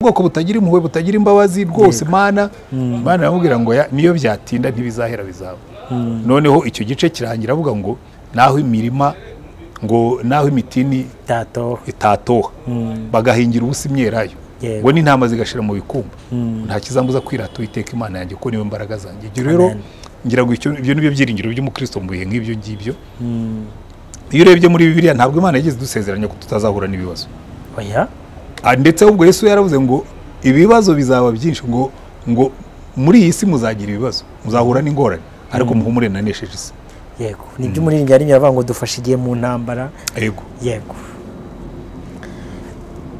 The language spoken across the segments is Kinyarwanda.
Ubwoko butagira impuhwe, butagira imbabazi rwose. Imana iramubwira ngo niyo byatinda ntibizahera, bizaba. Noneho icyo gice kirangira avuga ngo naho imirima, ngo naho imitini itatoha, bagahingira ubusa imyelayo, ngo n'intama zigashira mu bikumba, nta kizambuza kwirata Uwiteka Imana yanjye, kuko niwe mbaraga zanjye. Ibyo rero ngira ngo ibyo nibyo byiringiro by'umukristo mu bihe nk'ibyo ngibyo. Iyo urebye muri Bibiliya, ntabwo Imana yigeze idusezeranya ko tutazahura n'ibibazo. Oya. Ndetse ahubwo Yesu yaravuze ngo ibibazo bizaba byinshi, ngo muri iyi si muzagira ibibazo, muzahura n'ingorane, ariko muhumure, nanesheje isi. Yego, nibyo umuririmbyi yaririmbye avuga ngo dufashe igihe mu ntambara. Yego. Yego.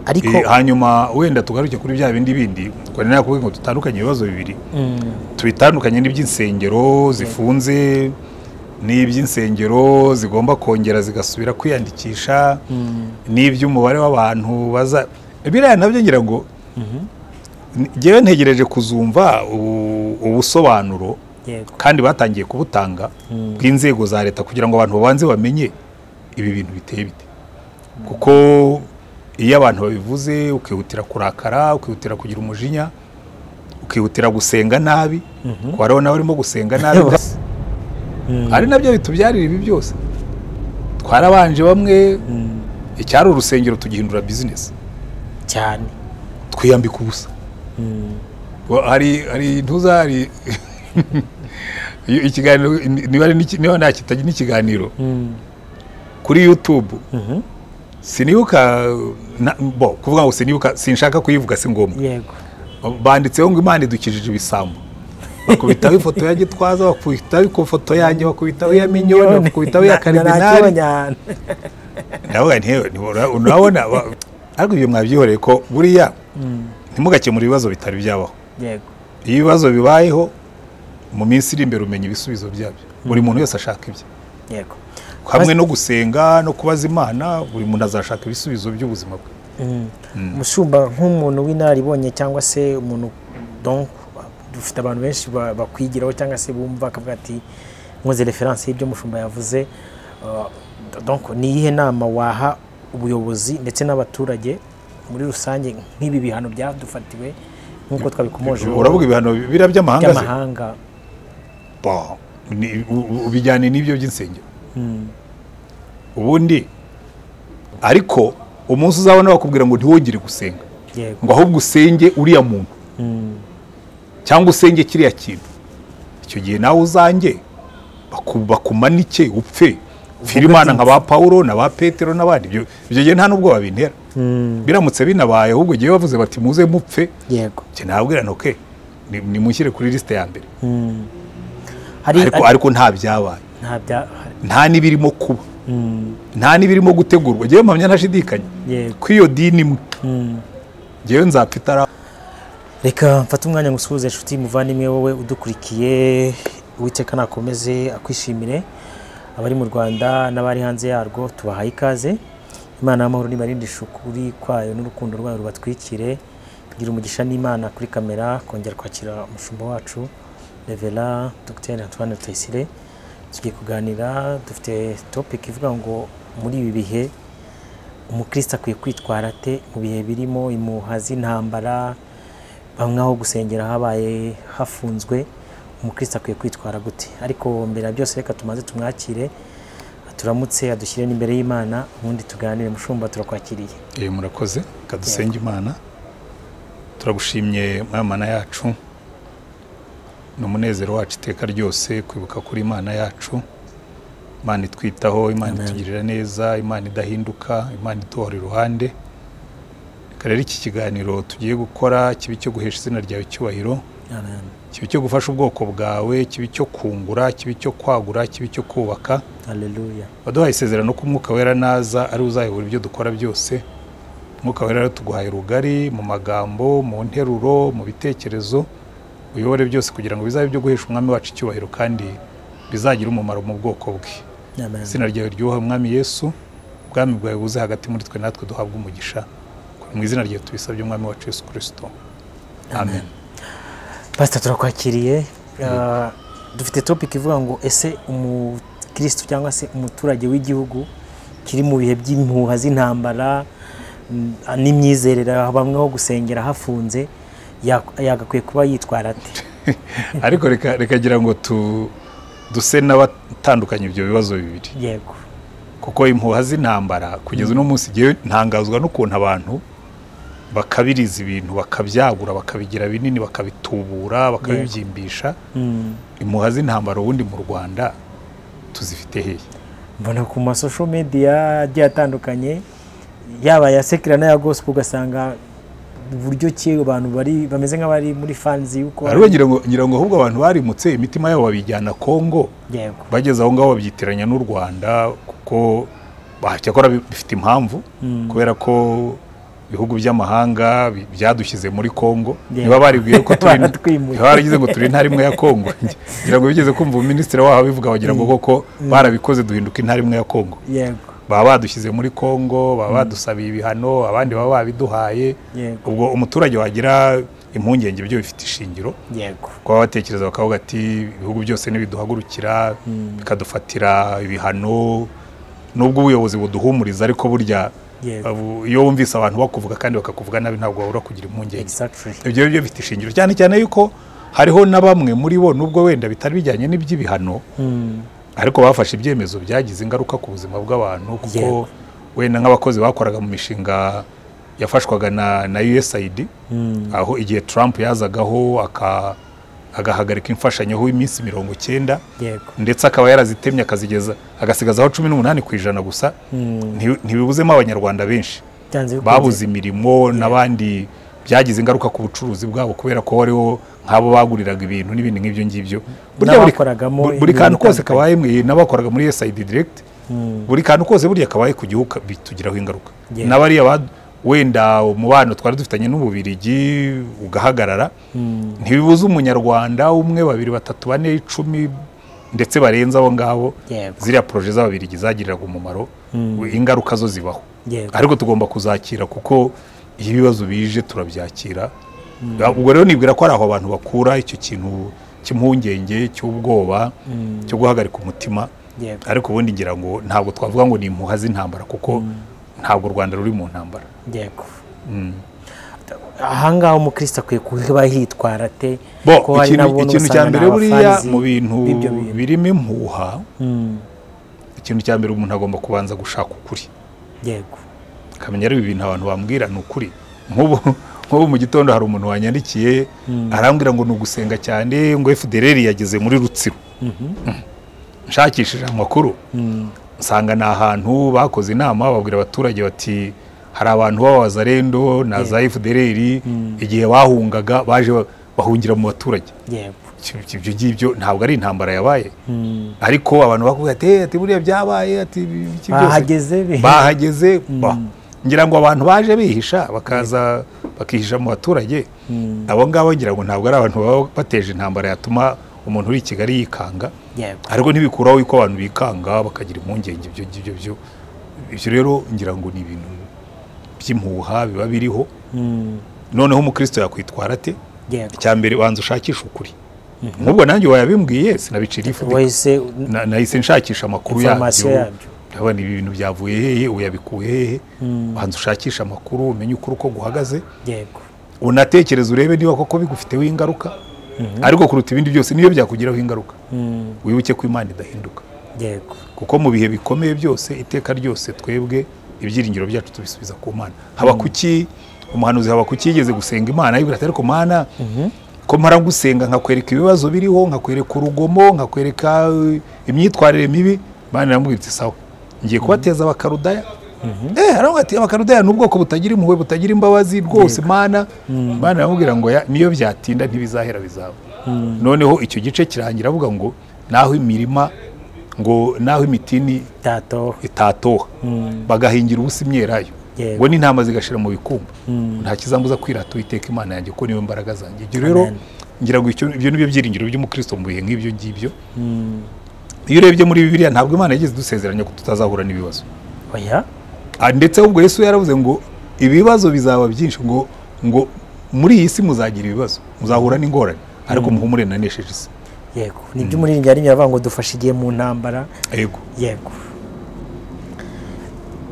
Ariko hanyuma wenda tugaruke kuri bya bindi twari nakubwiye ngo dutandukanye ibibazo bibiri. Tubitandukanye n'iby'insengero zifunze, n'iby'insengero zigomba kongera zigasubira kwiyandikisha, n'iby'umubare w'abantu baza. Biriya nabyo ngira ngo njyewe ntegereje kuzumva ubusobanuro, kandi batangiye kubutanga, bw'inzego za leta, kugira ngo abantu babanze bamenye ibi bintu biteye bite. Kuko iyo abantu babivuze ukihutira kurakara, ukihutira kugira umujinya, ukihutira gusenga nabi, kuko hariho n'abarimo gusenga nabi, ari nabyo bitubyarira ibi byose. Twarabanje bamwe icyari urusengero tugihindura business cyane, twiyambika ubusa. Hari ntuza, hari ikiganiro, niba ntakitagira n'ikiganiro kuri YouTube, sinibuka bo kuvuga ngo sinibuka, sinshaka kuyivuga, si ngombwa. Yego. Banditseho ngo Imana idukijije ibisambo, bakubitaho ifoto ya Gitwaza, bakubitaho ifoto yanjye, bakubitaho iya Mignone, bakubitaho iya Karidinali. Ndavuga nti urabona, ariko ibyo mwabyihoreye, ko buriya ntimugakemure ibibazo bitari byabaho. Yego. Iyo ibibazo bibayeho, mu minsi iri imbere umenya ibisubizo byabyo. Buri muntu wese ashaka ibye. Yego. Hamwe no gusenga no kubaza Imana, buri muntu azashaka ibisubizo by'ubuzima bwe. Mushumba, nk'umuntu w'inararibonye cyangwa se umuntu, donc dufite abantu benshi bakwigiraho cyangwa se bumva akavuga ati nkoze reference y'ibyo mushumba yavuze, donc ni iyihe nama waha ubuyobozi ndetse n'abaturage muri rusange nk'ibi bihano byadufatiwe nk'uko twabikomoje? Uravuga ibihano biriya by'amahanga se? By'amahanga. Ubijyane n'ibyo by'insengero ubundi. Ariko umunsi uzabona bakubwira ngo ntiwongere gusenga, ngo ahubwo usenge uriya muntu cyangwa usenge kiriya kintu, icyo gihe nawe uzange bakumanike upfe, upfire Imana nka ba Paulo na ba Petero n'abandi. Ibyo gihe nta nubwo babintera. Biramutse binabaye, ahubwo igihe bavuze bati muze mupfe, yego, njye nabwira nti okay, nimushyire kuri liste ya mbere. Ariko nta byabaye, nta n'ibirimo kuba, nta n'ibirimo gutegurwa. Njyewe mpamya ntashidikanya ko iyo dini imwe njyewe nzapfa itara. Reka mfate umwanya ngusuhuze inshuti muvandimwe, wowe udukurikiye. Uwiteka nakomeze akwishimire. Abari mu Rwanda n'abari hanze yarwo, tubahaye ikaze. Imana y'amahoro nibarindishe ukuri kwayo n'urukundo rwayo rubatwikire. Gira umugisha n'Imana kuri kamera, kongera kwakira umushumba wacu Reverend Dr Antoine Rutayisire. Tugiye kuganira, dufite topic ivuga ngo muri ibi bihe umukristo akwiye kwitwara ate mu bihe birimo impuha z'intambara, bamwe aho gusengera habaye hafunzwe, umukristo akwiye kwitwara gute? Ariko mbere ya byose reka tumaze tumwakire, turamutse, adushyire n'imbere y'Imana, ubundi tuganire. Mushumba, turakwakiriye. Murakoze. Kadusenge Imana. Turagushimye Mana yacu, ni umunezero wacu iteka ryose kwibuka kuri Imana yacu, Imana itwitaho, Imana itugirira neza, Imana idahinduka, Imana iduhora iruhande. Reka rero iki kiganiro tugiye gukora kibe icyo guhesha izina ryawe icyubahiro, kibe icyo gufasha ubwoko bwawe, kibe icyo kungura, kibe icyo kwagura, kibe icyo kubaka. Haleluya. Waduhaye isezerano ko Umwuka Wera naza ari uzayobora ibyo dukora byose. Umwuka Wera rero tuguhaye rugari mu magambo, mu nteruro, mu bitekerezo, uyobore byose kugira ngo bizabe ibyo guhesha Umwami wacu icyubahiro kandi bizagira umumaro mu bwoko bwe. Izina ryawe ryubahe Umwami Yesu, ubwami bwawe buze hagati muri twe, natwe duhabwe umugisha. Mu izina ryawe tubisabye Umwami wacu Yesu Kristo. Amen. Pastor, turakwakiriye. Dufite topic ivuga ngo ese umukristo cyangwa se umuturage w'igihugu kiri mu bihe by'impuha z'intambara, N'imyizerere bamwe ho gusengera hafunze, yagakwiye kuba yitwara ate? Ariko reka gira ngo duse n'abatandukanye ibyo bibazo bibiri. Yego. Kuko impuha z'intambara kugeza uno munsi ngewe ntangazwa n'ukuntu abantu bakabiriza ibintu, bakabyagura, bakabigira binini, bakabitubura, bakabibyimbisha. Impuha z'intambara ubundi mu Rwanda tuzifite hehe? Mbona ku ma social media agiye atandukanye, yaba ya secular n'aya gospel, ugasanga uburyo ki abantu bari bameze nk'abari muri fans yuko Ariko ngira ngo ahubwo abantu barimutse imitima yabo babijyana Kongo. Yego. Bageze aho ngaho babyitiranya n'u Rwanda, kuko cyakora bifite impamvu, kubera ko ibihugu by'amahanga byadushyize muri Kongo. Niba baribwiye ko turi, Baratwimuye. niba baragize ngo turi intara imwe ya Kongo, ngira ngo bigeze kumva minisitiri waho abivuga bagira ngo koko barabikoze duhinduka intara imwe ya Kongo. Yego. Baba badushyize muri Kongo, baba badusabiye ibihano, abandi baba babiduhaye. Yego. Ubwo umuturage wagira impungenge byo bifite ishingiro. Yego. Kuba batekereza bakavuga ati ibihugu byose nibiduhagurukira bikadufatira ibihano, nubwo ubuyobozi buduhumuriza, ariko burya Yego. iyo wumvise abantu bakuvuga kandi bakakuvuga nabi, ntabwo wabura kugira impungenge. Exactly. Ibyo byo bifite ishingiro, cyane cyane yuko hariho na bamwe muri bo, nubwo wenda bitari bijyanye n'iby'ibihano, ariko bafashe ibyemezo byagize ingaruka ku buzima bw'abantu, kuko Yego. wenda nk'abakozi bakoraga mu mishinga yafashwaga na USAID, aho igihe Trump yazagaho agahagarika imfashanyo ho iminsi 90, Yego. ndetse akaba yarazitemye akazigeza agasigazaho 18% gusa, ntibibuzemo Abanyarwanda benshi Byanze bikunze. babuze imirimo, n'abandi byagize ingaruka ku bucuruzi bwabo, kubera ko hariho nk'abo baguriraga ibintu n'ibindi nk'ibyo ngibyo. Burya N'abakoragamo buri imirimo kantu kose itandukanye. kabaye mwe n'abakoraga muri USAID direct, buri kantu kose burya kabaye ku gihugu bitugiraho ingaruka. Yeah. N'abariya wenda umubano twari dufitanye n'Ububirigi ugahagarara, ntibibuza Umunyarwanda umwe, babiri, batatu, bane, 10, ndetse barenze abo ngabo, Yego. ziriya projet z'Ababirigi zagiriraga umumaro, ingaruka zo zibaho. Yego. Ariko tugomba kuzakira, kuko iyo ibibazo bije turabyakira. Ubwo rero nibwira ko ari aho abantu bakura icyo kintu cy'impungenge, cy'ubwoba, cyo guhagarika umutima. Yego. Ariko ubundi ngira ngo ntabwo twavuga ngo ni impuha z'intambara, kuko ntabwo u Rwanda ruri mu ntambara. Yego. Ahangaha umukristo akwiye kuba hitwara ate? Bo, Ko hari ikintu n'abo ikintu usanga cya ni mbere buriya abafanzi mu bintu b'ibyo bintu. birimo impuha, ikintu cya mbere umuntu agomba kubanza gushaka ukuri, Yego. akamenya ari ibi bintu abantu bambwira ni ukuri. Nk'ubu mu gitondo hari umuntu wanyandikiye arambwira ngo ni ugusenga cyane, ngo FDLR yageze muri Rutsiro. Nshakishije amakuru nsanga ni ahantu bakoze inama, babwira abaturage bati hari abantu b'abazarendo na za FDLR, igihe bahungaga baje bahungira mu baturage. Yego. Ibyo ngibyo ntabwo ari intambara yabaye, ariko abantu bakubwira ati "Eh, ati buriya byabaye, ati iki byose." Bahageze Bahageze ngira ngo abantu baje bihisha, bakaza bakihisha mu baturage, abo ngabo ngira ngo ntabwo ari abantu baba bateje intambara yatuma umuntu uri i Kigali yikanga. Yego. Ariko ntibikuraho yuko abantu bikanga bakagira impungenge. Ibyo ngibyo byo, ibyo rero ngira ngo ni ibintu by'impuha biba biriho. Noneho umukristo yakwitwara ate? Yego. Icya mbere banza ushakisha ukuri. Nk'ubwo nanjye wayabimbwiye sinabicira ifu. Wahise Nahise nshakisha amakuru Information yabyo. yabyo. Ndabona ibi bintu byavuye hehe, uyabikuye hehe? Banza ushakishe amakuru, umenye ukuri uko guhagaze, Yego. unatekereze urebe niba koko bigufiteho ingaruka. Ariko kuruta ibindi byose, niyo byakugiraho ingaruka, wibuke ko Imana idahinduka, Yego. kuko mu bihe bikomeye byose, iteka ryose, twebwe ibyiringiro byacu tubisubiza ku Mana. Habakuki, umuhanuzi Habakuki, yigeze gusenga Imana, yibwira ati ariko Mana, ko mpora gusenga nkakwereka ibibazo biriho, nkakwereka urugomo, nkakwereka imyitwarire mibi. Imana iramubwira iti sawa, ngiye kubateza Abakarudaya. Aravuga ati Abakarudaya ni ubwoko butagira impuhwe, butagira imbabazi rwose. Mana iramubwira ngo niyo byatinda ntibizahera, bizaba. Noneho icyo gice kirangira avuga ngo naho imirima, ngo naho imitini Tatoha. itatoha, bagahingira ubusa imyelayo, Yego. ngo n'intama zigashira mu bikumba, nta kizambuza kwirata Uwiteka Imana yanjye, ko niwe mbaraga zanjye. Ibyo rero Amen. ngira ngo ibyo nibyo byiringiro by'umukristo mu bihe nk'ibyo ngibyo. Iyo urebye muri Bibiliya, ntabwo Imana yigeze idusezeranya ko tutazahura n'ibibazo. Oya. Ndetse ahubwo Yesu yaravuze ngo ibibazo bizaba byinshi, ngo muri iyi si muzagira ibibazo, muzahura n'ingorane, ariko muhumure, nanesheje isi. Yego, nibyo umuririmbyi yaririmbye, aravuga ngo dufashe igihe mu ntambara. Yego. Yego.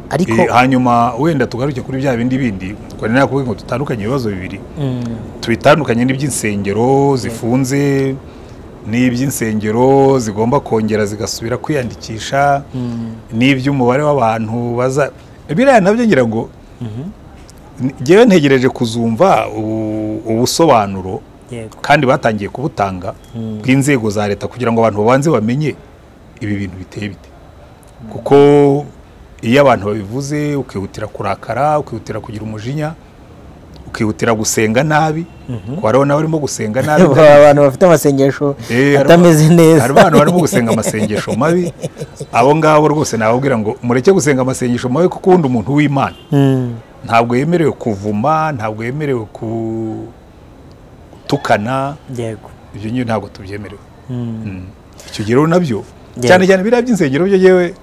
Ariko hanyuma wenda tugaruke kuri bya bindi bindi twari nakubwiye ngo dutandukanye ibibazo bibiri, tubitandukanye n'iby'insengero zifunze n'iby'insengero zigomba kongera zigasubira kwiyandikisha, n'iby'umubare w'abantu baza biriya nabyo ngira ngo njyewe ntegereje kuzumva ubusobanuro kandi batangiye kubutanga bw'inzego za leta kugira ngo abantu babanze bamenye ibi bintu biteye bite, kuko iyo abantu babivuze ukihutira kurakara, ukihutira kugira umujinya, ukihutira gusenga nabi, kuko hariho n'abarimo gusenga nabi, abantu bafite amasengesho atameze neza, hari abantu barimo gusenga amasengesho mabi. Abo ngabo rwose nababwira ngo mureke gusenga amasengesho mabi, kuko ubundi umuntu w'Imana ntabwo yemerewe kuvuma, ntabwo yemerewe gutukana. Yego, ibyo nyine ntabwo tubyemerewe. Icyo gihe rero nabyo cyane cyane biriya by'insengero byo yewe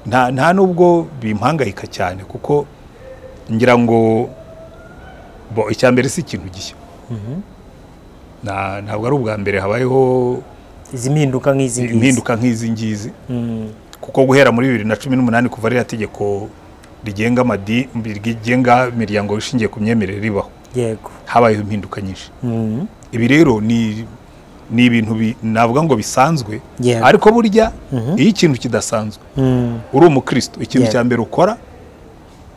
nta nubwo bimpangayika cyane, kuko ngira ngo bo icya mbere si ikintu gishya. Ntabwo ari ubwa mbere habayeho izi mpinduka nk'izi ngizi, impinduka nk'izi ngizi, kuko guhera muri 2018 kuva ririya tegeko rigenga rigenga imiryango ishingiye ku myemerere ribaho, yego, habayeho impinduka nyinshi. Ibi rero ni ibintu navuga ngo bisanzwe, ariko burya iyo ikintu kidasanzwe uri umukristo, ikintu cya mbere ukora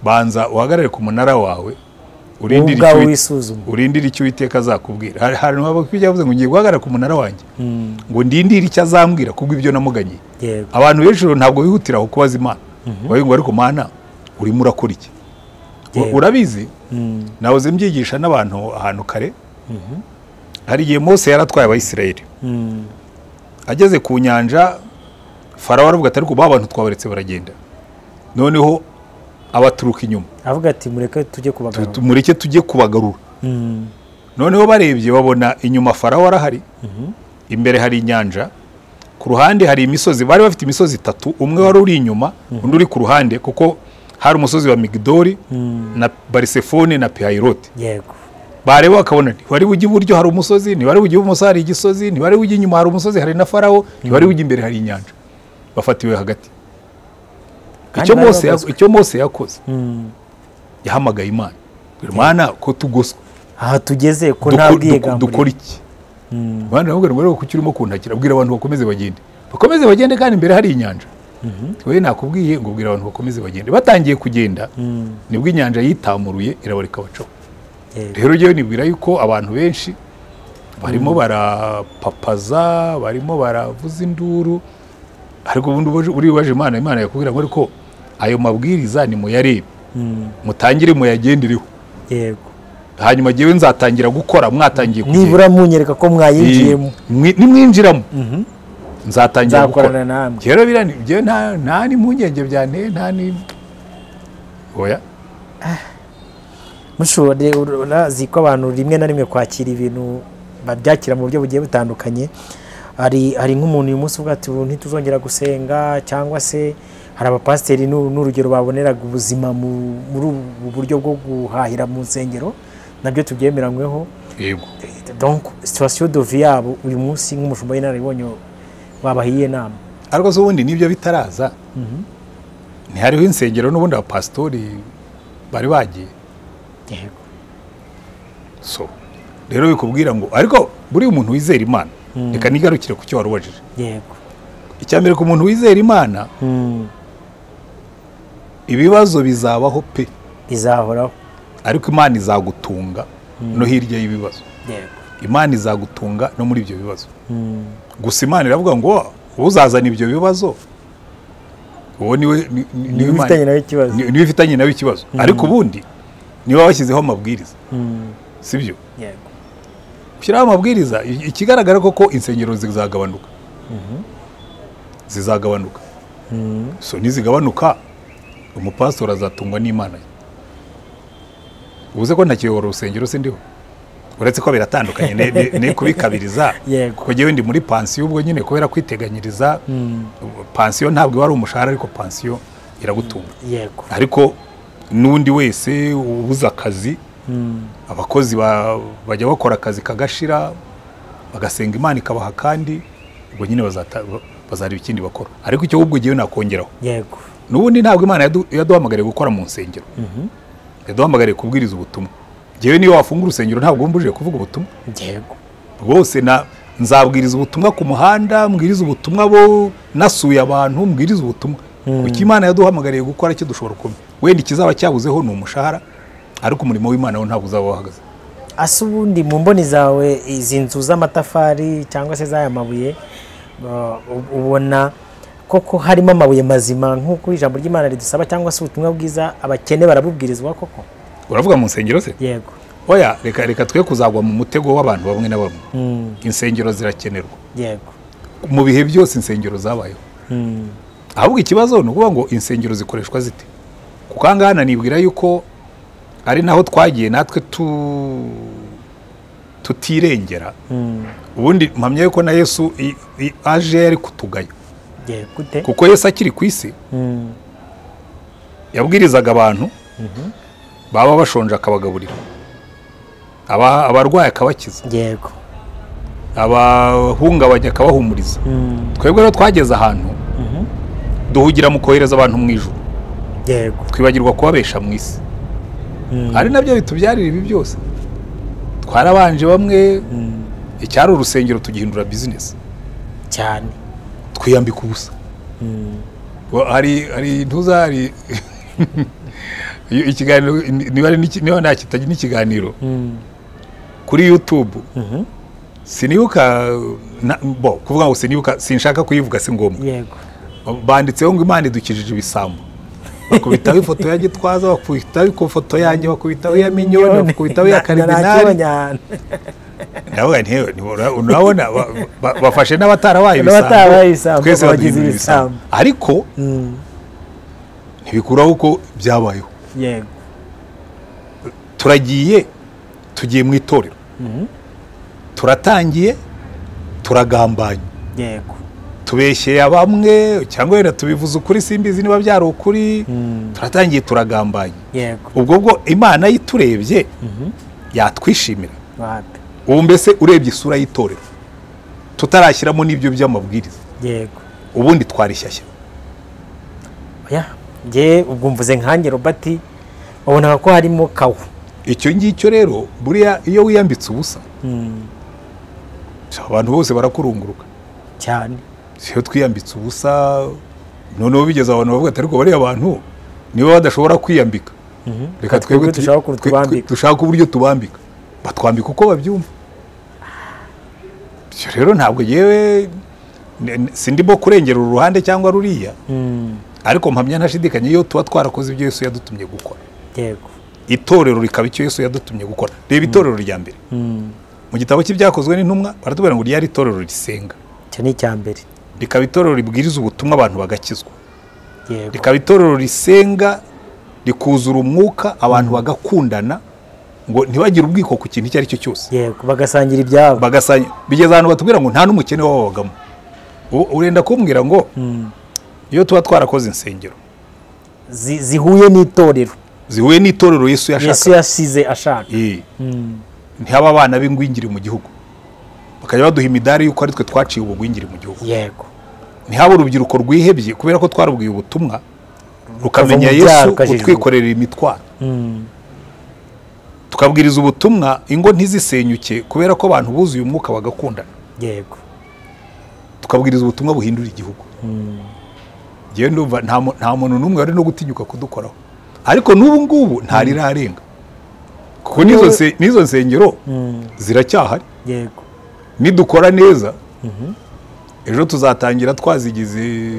banza uhagarare ku munara wawe, urindire icyo Uwiteka azakubwira. Hari abavuze ngo ngiye guhagarara ku munara wanjye ngo ndindire icyo azambwira kubwo ibyo namuganyiye. Abantu benshi ntabwo bihutira kubaza Imana, bavuga ngo ariko Mana urimo urakora iki? Urabizi, nahoze mbyigisha n'abantu ahantu kare. Hari igihe Mose yaratwaye Abayisiraheli, ageze ku nyanja Farawo aravuga ati ariko ba bantu twabaretse baragenda, noneho abaturuka inyuma avuga ati mureke tujye kubagarura, mureke tujye kubagarura. Noneho barebye babona inyuma Farawo arahari, imbere hari inyanja, ku ruhande hari imisozi. Bari bafite imisozi itatu, umwe wari uri inyuma undi uri ku ruhande, kuko hari umusozi wa Migdoli na Barisefone na Pihayirote. Yego, bareba bakabona ntibari bujye iburyo hari umusozi, ntibari bujye ibumoso hari igisozi, ntibari bujye inyuma hari umusozi hari na Farawo, ntibari bujye imbere hari inyanja. Bafatiwe hagati. Icyo Mose yakoze, yahamagaye Imana, Imana ko tugoswe aha tugeze, ko nta bwiyegambure, dukora iki? Imana iramubwira ngo rero kuki urimo kuntakira, abwira abantu bakomeze bagende, bakomeze bagende, kandi imbere hari inyanja. We nakubwiye ngo bwira abantu bakomeze bagende. Batangiye kugenda nibwo inyanja yitamuruye irabareka bacaho. Rero njyewe nibwira yuko abantu benshi barimo barapapaza, barimo baravuza induru, ariko ubundi uri waje Imana, Imana yakubwira ngo ariko ayo mabwiriza ni muyarebe, mutangire muyagendereho. Yego, hanyuma njyewe nzatangira gukora mwatangiye kugenda, nibura munyereka ko mwayinjiyemo, nimwinjiramo nzatangira gukora namwe. Rero biriya nta n'impungenge byanteye, nta ni oya. Mushobora urazi ko abantu rimwe na rimwe kwakira ibintu babyakira mu buryo bugiye butandukanye. Hari nk'umuntu uyu munsi uvuga ati ubu ntituzongera gusenga, cyangwa se hari abapasiteri n'urugero baboneraga ubuzima muri ubu buryo bwo guhahira mu nsengero, nabyo tubyemeranyweho. Yego, donc situation de vie yabo uyu munsi nk'umushumba w'inararibonye wabahiye inama. Ariko se ubundi nibyo bitaraza, ntihariho insengero n'ubundi abapasitori bari bagiye. Yego, so rero bikubwira ngo ariko buri umuntu wizera Imana, reka nigarukire ku cyo wari ubajije. Yego, icya mbere ku muntu wizera Imana, ibibazo bizabaho pe, bizahoraho, ariko Imana izagutunga no hirya y'ibibazo. Yego, Imana izagutunga no muri ibyo bibazo. Gusa Imana iravuga ngo uzazana ibyo bibazo uwo niwe niwe ufitanye nawe ikibazo. Ariko ubundi niba washyizeho amabwiriza, sibyo? Yego, ushyiraho amabwiriza, ikigaragara koko insengero zizagabanuka, zizagabanuka. So nizigabanuka umupastori azatungwa n'Imana ye. Ubuze ko ntakiyobora urusengero se ndiho, uretse ko biratandukanye ne kubikabiriza, kuko njyewe ndi muri pansiyo ubwo nyine kubera kwiteganyiriza. Pansiyo ntabwo iba ari umushahara, ariko pansiyo iragutunga. Yego, ariko n'undi wese ubuze akazi, abakozi bajya bakora akazi kagashira bagasenga Imana ikabaha kandi ubwo nyine bazareba ikindi bakora. Ariko icyo ubwo ngiye nakongeraho, yego, N'ubundi ntabwo Imana yaduhamagariye gukora mu nsengero, yaduhamagariye kubwiriza ubutumwa. Njyewe niyo wafunga urusengero ntabwo mbujije kuvuga ubutumwa. Yego. Rwose nzabwiriza ubutumwa ku muhanda, mbwiriza ubutumwa bo nasuye abantu, mbwiriza ubutumwa. Kuko Imana yaduhamagariye gukora icyo dushobora kumenya. Wenda ikizaba cyabuzeho ni umushahara, ariko umurimo w'Imana wo ntabwo uzaba wahagaze. Ase ubundi mu mboni zawe izi nzu z'amatafari cyangwa se z'aya mabuye, ubona koko harimo amabuye mazima nk'uko ijambo ry'Imana ridusaba, cyangwa se ubutumwa bwiza abakene barabubwirizwa koko? Uravuga mu nsengero se? Yego. Oya, reka twe kuzagwa mu mutego w'abantu bamwe na bamwe. Insengero zirakenerwa. Yego. Mu bihe byose insengero zabayeho. Ahubwo ikibazo ni ukuvuga ngo insengero zikoreshwa zite? Kuko aha ngaha nibwira yuko ari naho twagiye natwe tutirengera. Ubundi mpamya yuko na Yesu aje yari kutugaya. Kuko Yesu akiri ku isi yabwirizaga abantu baba bashonje akabagaburira, abarwayi akabakiza, yego, abahungabanya akabahumuriza. Twebwe rero twageze ahantu duhugira mu kohereza abantu mu ijuru, yego, twibagirwa kubabesha mu isi. Ari nabyo bitubyarira ibi byose. Twarabanje bamwe icyari urusengero tugihindura business cyane, twiyambika ubusa. Hari ntuza hari ikiganiro niba nakitagira n'ikiganiro kuri YouTube, sinibuka bo kuvuga ngo sinibuka, sinshaka kuyivuga si ngombwa. Yego. Banditseho ngo Imana idukijije ibisambo, bakubitaho ifoto ya Gitwaza, bakubitaho ifoto yanjye, bakubitaho iya Mignone, bakubitaho iya Karidinali. Ndavuga nti urabona bafashe n'abatarabaye ibisambo, twese bagize ibisambo, ariko ntibikuraho uko byabayeho. Yego. Turagiye, tugiye mu itorero, turatangiye, turagambanye. Yego. Tubeshyeye bamwe cyangwa wenda tubivuze ukuri, simbizi niba byari ukuri. Turatangiye turagambanye. Yego. Ubwo bwo Imana yiturebye yatwishimira. Ubu mbese urebye isura y'itorero tutarashyiramo n'ibyo by'amabwiriza. Yego. Ubundi twarishyashya. Oya, nge ubwo mvuze nkanjye Robert, ubona ko harimo kawo. Icyo ngicyo rero buriya iyo wiyambitse ubusa abantu bose barakurunguruka cyane. Iyo twiyambitse ubusa noneho bigeze abantu bavuga ati ariko bariya abantu niba badashobora kwiyambika, reka twebwe dushaka uburyo tubambika, batwambika uko babyumva. Icyo rero ntabwo yewe sindimo kurengera uruhande cyangwa ruriya, ariko mpamya ntashidikanya iyo tuba twarakoze ibyo Yesu yadutumye gukora. Yego. Itorero rikaba icyo Yesu yadutumye gukora. Reba itorero rya mbere mu gitabo cy'ibyakozwe n'intumwa baratubwira ngo ryari itorero risenga. Icyo ni icya mbere. Rikaba itorero ribwiriza ubutumwa abantu bagakizwa. Yego. Rikaba itorero risenga rikuzura umwuka abantu bagakundana, ngo ntibagire ubwiko ku kintu icyo ari cyo cyose. Yego, bagasangira ibyabo. Bagasangira. Bigeze ahantu batubwira ngo nta n'umukene wababagamo. Urenda kumbwira ngo iyo tuba twarakoze insengero zihuye n'itorero, zihuye n'itorero Yesu yashaka, Yesu yasize ashaka, ntihaba abana b'ingwingiri mu gihugu bakajya baduha imidari yuko ari twe twaciye ubugwingiri mu gihugu. Yego. Ntihaba urubyiruko rwihebye kubera ko twarubwiye ubutumwa rukamenya Yesu utwikorera imitwaro. Tukabwiriza ubutumwa ingo ntizisenyuke kubera ko abantu buzuye umwuka bagakundana. Yego. Tukabwiriza ubutumwa buhindura igihugu. Ngewe ndumva nta muntu n'umwe wari no gutinyuka kudukoraho, ariko n'ubu ngubu ntarirarenga, kuko n'izo nsengero ziracyahari. Yego. Nidukora neza ejo tuzatangira twazigize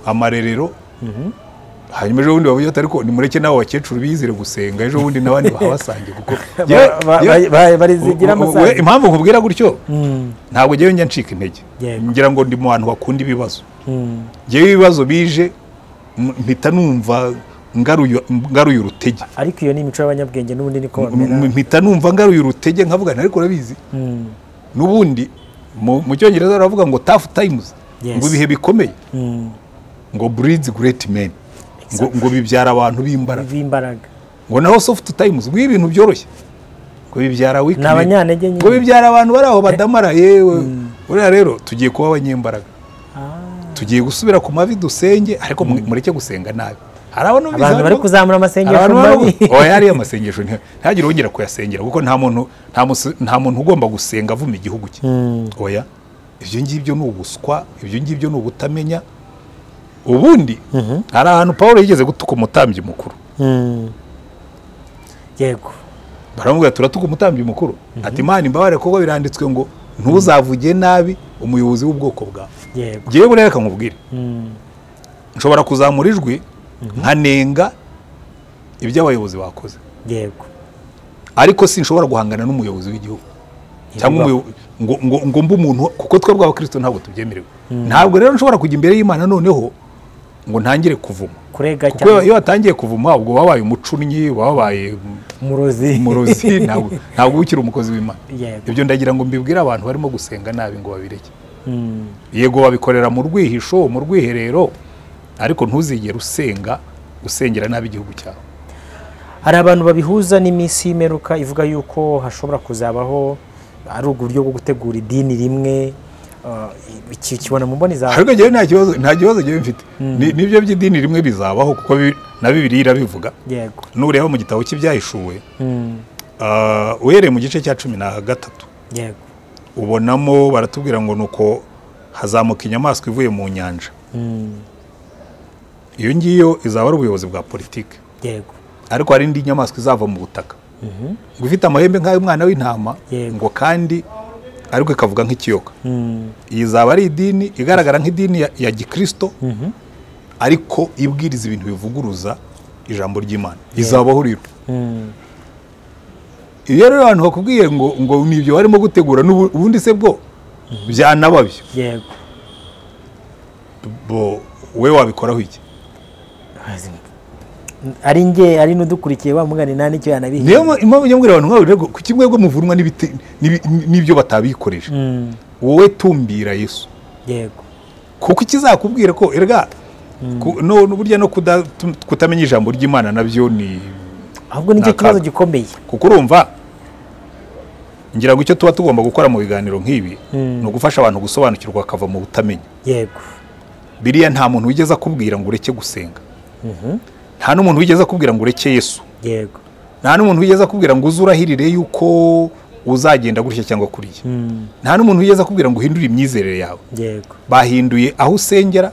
amarerero, hanyuma ejo bundi bavuye ariko nimureke nabo bakecuru bizire gusenga, ejo bundi n'abandi bahabasange, kuko barizigira amasaha. Impamvu nkubwira gutyo ntabwo ngewe njya ncika intege, ngira ngo ndi mu bantu bakunda ibibazo. Ngewe ibibazo bije mpita numva ngaruye urutege. Ariko iyo ni imico y'abanyabwenge n'ubundi niko bamera. Mpita numva ngaruye urutege nkavuga ariko urabizi n'ubundi mu cyongereza baravuga ngo tough times, ngo ibihe bikomeye, ngo breeds great men, ngo bibyara abantu b'imbaraga, ngo naho soft times, ngo ibintu byoroshye, ngo bibyara weak men, ngo bibyara abantu bari aho badamara. Yewe uriya rero tugiye kuba abanyembaraga, Tugiye gusubira ku mavi dusenge, ariko mureke gusenga nabi. Hari abantu bari kuzamura amasengesho mabi. Oya, ari amasengesho ntihagire wongera kuyasengera, kuko nta muntu ugomba gusenga avuma igihugu cye. Oya, ibyo ngibyo ni ubuswa, ibyo ngibyo ni ubutamenya. Ubundi hari ahantu Paul yigeze gutuka umutambyi mukuru. Yego, baramubwira turatuka umutambyi mukuru, ati Imana imbabare kuko biranditswe ngo ntuzavuge nabi umuyobozi w'ubwoko bwawe. Yego, ngewe buriya reka nkubwire, nshobora kuzamura ijwi nkanenga ibyo abayobozi bakoze. Yego, ariko sinshobora guhangana n'umuyobozi w'igihugu cyangwa ngo mbe umuntu, kuko twebwe abakristo ntabwo tubyemerewe. Ntabwo rero nshobora kujya imbere y'Imana noneho ngo ntangire kuvuma, kuko iyo watangiye kuvuma ubwo wabaye umucunnyi, wabaye umurozi, ntabwo ukiri umukozi w'Imana. Ibyo ndagira ngo mbibwire abantu barimo gusenga nabi ngo babireke. Yego babikorera mu rwihisho, mu rwiherero, ariko ntuzigere usenga usengera nabi igihugu cyawe. Hari abantu babihuza n'iminsi y'imperuka ivuga yuko hashobora kuzabaho ari uburyo bwo gutegura idini rimwe, kibona mu mboni zawe. Ariko njyewe nta kibazo njyewe mfite. Nibyo by'idini rimwe bizabaho, kuko na Bibiliya irabivuga. Yego, nureba mu gitabo cy'Ibyahishuwe, uhereye mu gice cya 13, yego, ubonamo baratubwira ngo nuko hazamuka inyamaswa ivuye mu nyanja. Iyo ngiyo izaba ari ubuyobozi bwa politike. Yego, ariko hari indi nyamaswa izava mu butaka, ngo ifite amahembe nk'ay'umwana w'intama, ngo kandi ariko ikavuga nk'ikiyoka. Iyi izaba ari idini igaragara nk'idini ya gikristo, ariko ibwiriza ibintu bivuguruza ijambo ry'Imana. Izabaho rero. Iyo rero abantu bakubwiye ngo nibyo barimo gutegura, n'ubundi se bwo byanababyo. Yego, bo we wabikoraho iki? Ari nge ari n'udukurikiye wa mugani nta nicyo yanabihe. Niyo impamvu nyamwira abantu nk'abo rero, kuki mwebwe muvunwa n'ibyo batabikoresha? Wowe tumbira Yesu. Yego, kuko ikizakubwira ko erega no burya no kutamenya ijambo ry'Imana nabyo ni ahubwo nicyo kibazo gikomeye. Kuko urumva ngira ngo icyo tuba tugomba gukora mu biganiro nk'ibi ni ugufasha abantu gusobanukirwa akava mu butamenya. Yego, biriya nta muntu wigeze akubwira ngo ureke gusenga. Nta n'umuntu wigeze akubwira ngo ureke Yesu. Yego, nta n'umuntu wigeze akubwira ngo uzurahirire yuko uzagenda gutya cyangwa kuriya. Nta n'umuntu wigeze akubwira ngo uhindure imyizerere yawe. Yego, bahinduye aho usengera,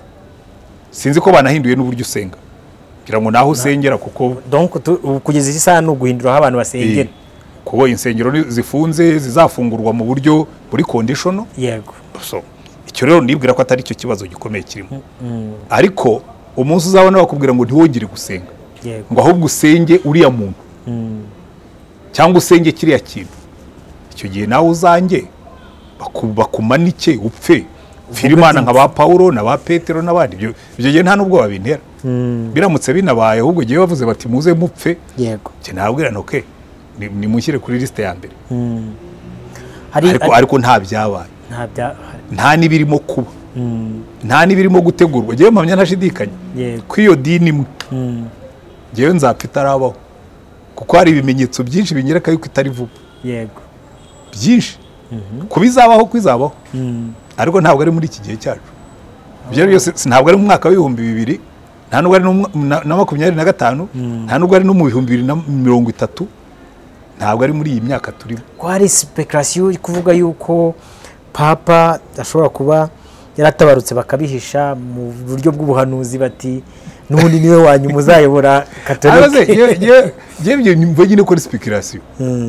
sinzi ko banahinduye n'uburyo usenga. Ngira ngo naho usengera, kuko donc kugeza iki saha no guhindura aho abantu basengera, kuko insengero zifunze zizafungurwa mu buryo buri conditional. Yego, so icyo rero nibwira ko atari cyo kibazo gikomeye kirimo. Ariko umunsi uzabona bakubwira ngo ntiwongere gusenga, ngo ahubwo usenge uriya muntu cyangwa usenge kiriya kintu, icyo gihe nawe uzange bakumanike upfe upfire Imana nka ba Paulo na ba Petero n'abandi. Ibyo gihe nta nubwo babintera. Biramutse binabaye ahubwo gihe bavuze bati muze mupfe. Yego, cyo nabwira ntoke ni mushyire kuri liste ya mbere. Ariko nta byabaye, nta n'ibirimo kuba, nta n'ibirimo gutegurwa. Ngewe mpamya ntashidikanya ko iyo dini imwe ngewe nzapfa itarabaho, kuko hari ibimenyetso byinshi binyereka yuko itari vuba. Yego, byinshi kubizabaho kwizabaho, ariko ntabwo ari muri iki gihe cyacu. Ibyo byose ntabwo ari mu mwaka w'2000, nta nubwo ari na 2025, nta nubwo ari no mu 2030, ntabwo ari muri iyi myaka turimo. Ko hari speculation kuvuga yuko Papa ashobora kuba yaratabarutse bakabihisha mu buryo bw'ubuhanuzi, bati n'ubundi niwe wanyu muzayobora Katolike. Yewe nimva nyine ko ari speculation.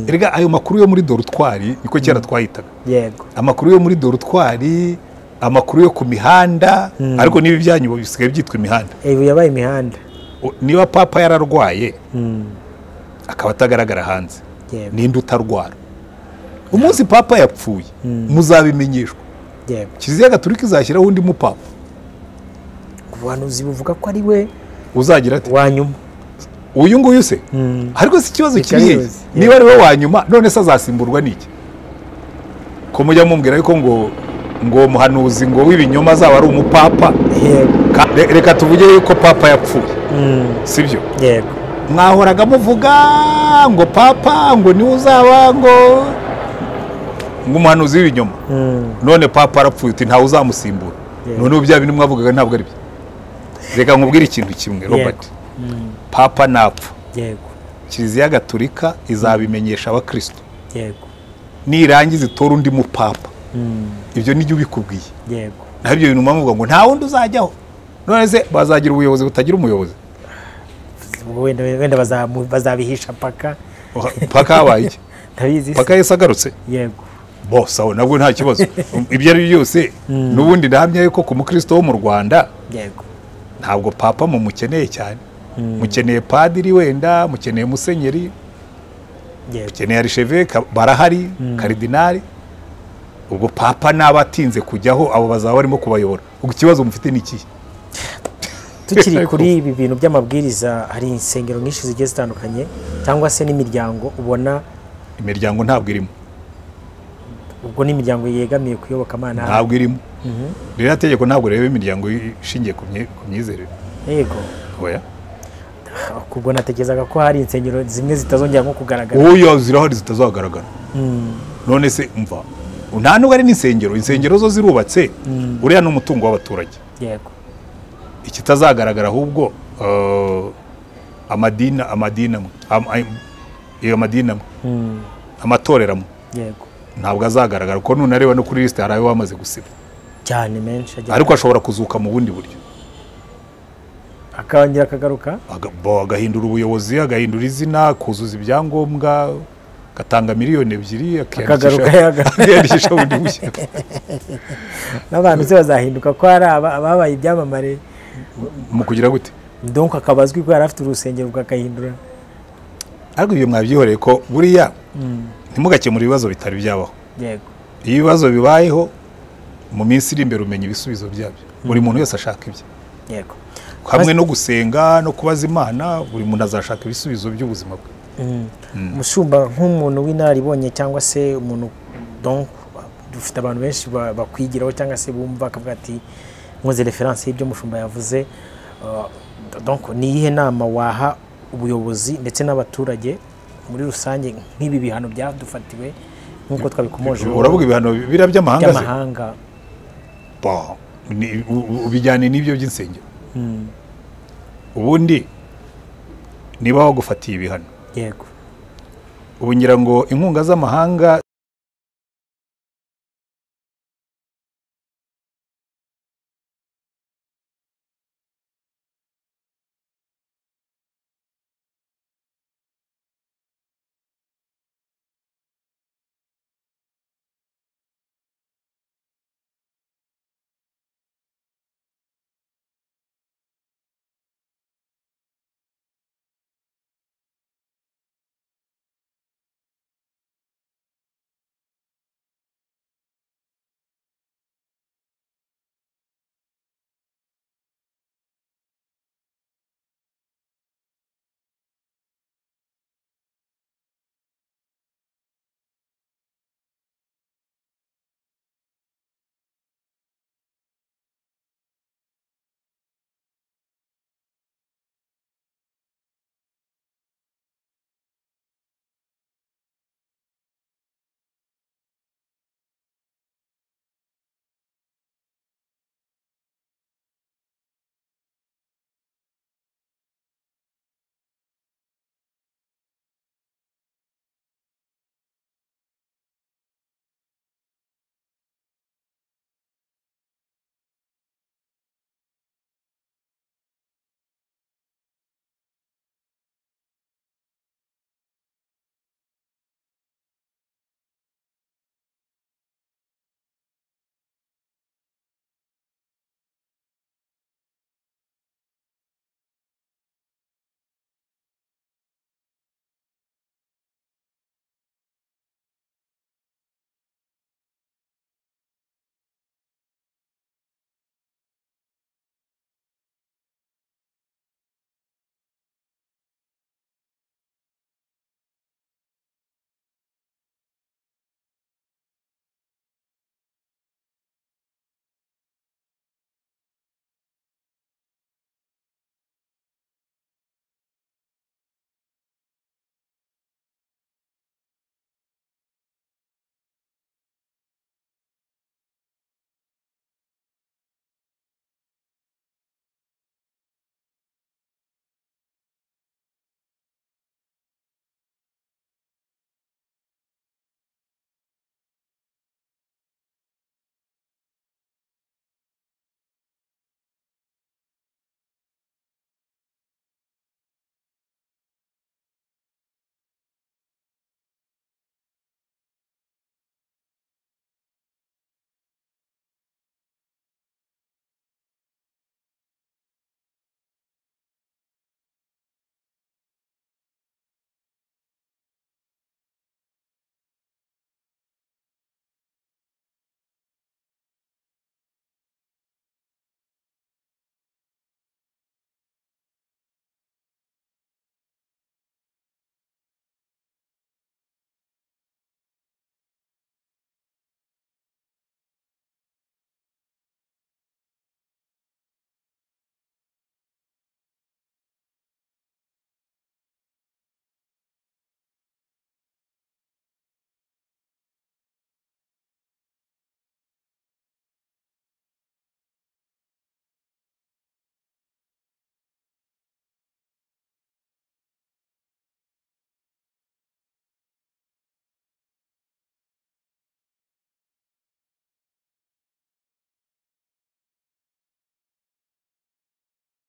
Erega ayo makuru yo muri dorutwari niko kera twahitaga. Yego, amakuru yo muri dorutwari, amakuru yo ku mihanda, ariko niba ibyanyu bisigaye byitwa imihanda. Yabaye imihanda. Niba Papa yararwaye akaba atagaragara hanze, ninde utarwara? Umunsi Papa yapfuye muzabimenyeshwa. Kiliziya Gatolika izashyiraho undi mupapa. Ubuhanuzi buvuga ko ari we uzagira ati wa nyuma. Uyu nguyu se? Ariko si ikibazo kiri niba ari we wa nyuma, none se azasimburwa n'iki? Ko mujya mumbwira yuko ngo muhanuzi ngo w'ibinyoma azaba ari umupapa. Reka tuvuge yuko Papa yapfuye, sibyo? Yego, mwahoraga muvuga ngo Papa ngo niwe uzaba ngo umuhanuzi w'ibinyoma, none Papa arapfuye uti ntawe uzamusimbura. Noneho bya bintu mwavugaga ntabwo ari byo. Reka nkubwire ikintu kimwe Robert. Papa napfa. Yego. Kiliziya Gatolika izabimenyesha abakristo. Yego. Nirangiza itora undi mupapa. Ibyo nijye ubikubwiye. Yego. Naho ibyo bintu mwavuga ngo nta wundi uzajyaho. None se bazagira ubuyobozi butagira umuyobozi? Wenda bazabihisha paka. Paka habaye iki? Ndabizi. Paka Yesu agarutse. Yego. Bo sawa nabwo nta kibazo. Ibyo ari byose nubundi ndahamya yuko ku mukristo wo mu Rwanda. Yego. Ntabwo papa mumukeneye cyane. Mukeneye padiri wenda, mukeneye musenyeri. Yego. Mukeneye archevêque barahari, karidinali. Ubwo papa nabatinze kujyaho abo bazaba barimo kubayobora. Ubwo ikibazo mufite ni ikihe? Tukiri kuri ibi bintu by'amabwiriza, hari insengero nyinshi zigiye zitandukanye cyangwa se n'imiryango ubona. Imiryango ntabwo irimo. Ubwo n'imiryango yegamiye kuyoboka Imana ntabwo irimo. Ririya tegeko ntabwo reba imiryango ishingiye ku myizerere. Yego. Oya. Ubwo natekerezaga ko hari insengero zimwe zitazongera nko kugaragara. Oya, zirahari zitazagaragara. None se umva, nta nubwo ari n'insengero, insengero zo zirubatse, uriya ni umutungo w'abaturage. Yego. Ikitazagaragara ahubwo amadini amwe amatorero amwe. Yego. Ntabwo azagaragara kuko nunareba no kuri liste hari ayo bamaze gusiba cyane menshi, ariko ashobora kuzuka mu bundi buryo akongera akagaruka, agahindura ubuyobozi, agahindura izina, kuzuza ibyangombwa, agatanga miliyoni 2 akiyandikisha bundi bushya. N'abantu se bazahinduka ko hari ababaye ibyamamare mu kugira gute? Donc akaba azwi ko yari afite urusengero akahindura. Ariko ibyo mwabyihoreye ko buriya ntimugakemura ibibazo bitari byabaho. Yego. Iyo ibibazo bibayeho mu minsi iri imbere umenya ibisubizo byabyo. Buri muntu wese ashaka ibye. Yego. Hamwe no gusenga no kubaza Imana, buri muntu azashaka ibisubizo by'ubuzima bwe. Mushumba, nk'umuntu w'inararibonye cyangwa se umuntu donc dufite abantu benshi bakwigiraho cyangwa se bumva akavuga ati nkoze reference y'ibyo mushumba yavuze, donc ni iyihe nama waha ubuyobozi ndetse n'abaturage muri rusange nk'ibi bihano byadufatiwe nk'uko twabikomoje? Uravuga ibihano biriya by'amahanga se? By'amahanga. Ubijyane n'ibyo by'insengero. Ubundi niba wagufatiye ibihano. Yego. Ubu ngira ngo inkunga z'amahanga